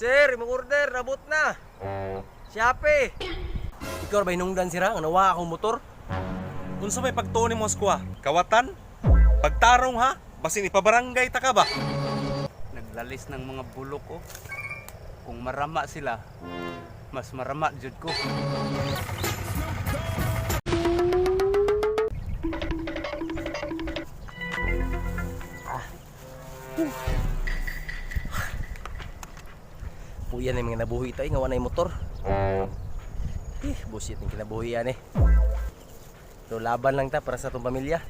Sir, imong order, nabot na. Shopee. Ikaw ba hinungdan sira nga nawa akong motor? Unsa may pagtuon nimo sa kuha? Kawatan? Pagtarong ha? Basin ipabarangay ta ka ba? Naglalis ng mga bulok ko. Kung marama sila, mas marama jud ko. Puyan yung mga nabuhi tayo, nga wanay motor. Eh, busit yung kinabuhi yan eh. Pero laban lang ta para sa atong pamilya.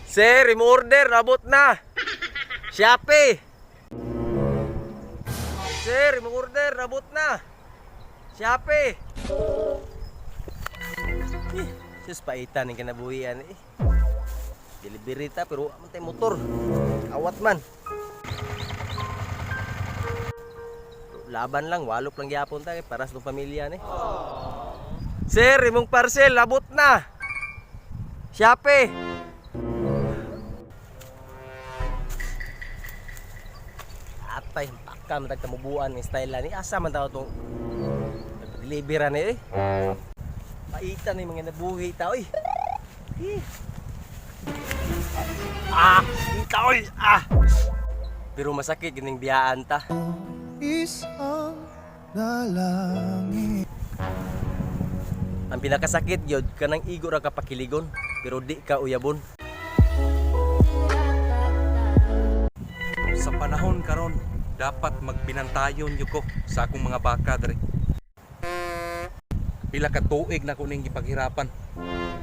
Sir, imong order, nabot na. Shopee. Sir, imong order, nabot na. Shopee. Eh, sus paitan yung kinabuhi yan eh. Delivery ta pero wa man tay motor. Awat man. Laban lang, walop lang gyapon ta kay para sa itong pamilya ni. Sir, imong parcel abot na. Shopee. Atay, paka man tag tamubuan ng style ni. Asa man taw tong delivery ni eh. Paitan ni mga nabuhi ta oy. Eh. Ah, ita oy. Ah. Pero masakit gining biyaan ta. Isang dalangin. Ang pinakasakit gyud kanang igo ra ka pakiligon pero di ka uyabon. Sa panahon karon, dapat magbinantayon gyud ko sa akong mga baka dere. Pila ka tuig na ko ning gipaghirapan.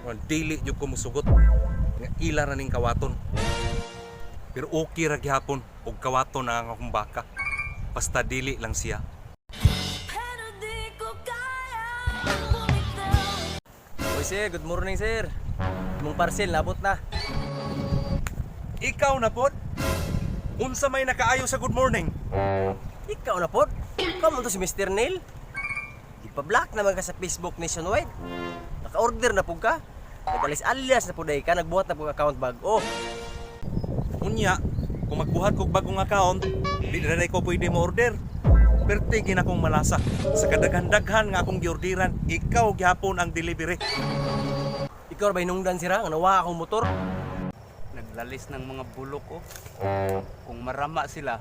Ron, dili gyud ko musugot nga ila ra ning kawaton. Pero okay ra gihapon og kawaton na ang akong baka. Basta dili lang siya. Pero di ko kaya bumitaw. Oy sir, good morning sir. Imong parcel nabot na. Ikaw na pod? Unsa may nakaayo sa good morning? Ikaw na pod. Ikaw man to si Mr. Neil. Ipa-block naman ka sa Facebook nationwide. Naka-order na pud ka. Nagalis alias na pud ay ka, nagbuhat na pud account bag-o. Unya, kung magbuhat kog bagong account, di na ko pwede mo order. Perte gina akong malasa. Sa kadaghan-daghan nga akong giordiran, ikaw gihapon ang delivery. Ikaw ra ba hinungdan sira nga nawa akong motor? Naglalis ng mga bulok ko. Kung marama sila,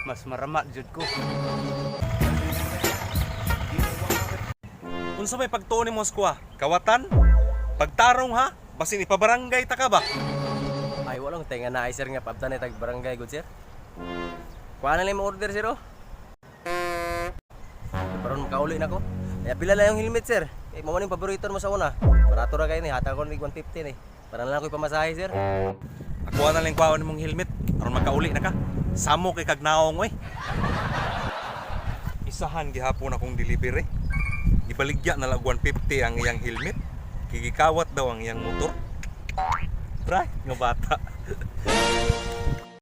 mas marama jud ko. Unsa may pagtuon nimo sa kuha? Kawatan? Pagtarong ha? Basin ipabarangay ta ka ba? Ay walang tenga na ay sir nga paabtan ni tag barangay good sir. Kuha na lang yung order sir oh. Paron makauli na ko. Ay pila lang yung helmet sir. Eh mo man yung paborito mo sa una. Barato ra kayo ni hatag ko mig 150 ni. Para na lang ko ipamasahe sir. Ako na lang kwaon nimong helmet aron makauli na ka. Samo kay kag naong oy. Isahan gihapon akong delivery. Gibaligya na lang 150 ang iyang helmet. Gigikawat daw ang iyang motor. Right, nga bata.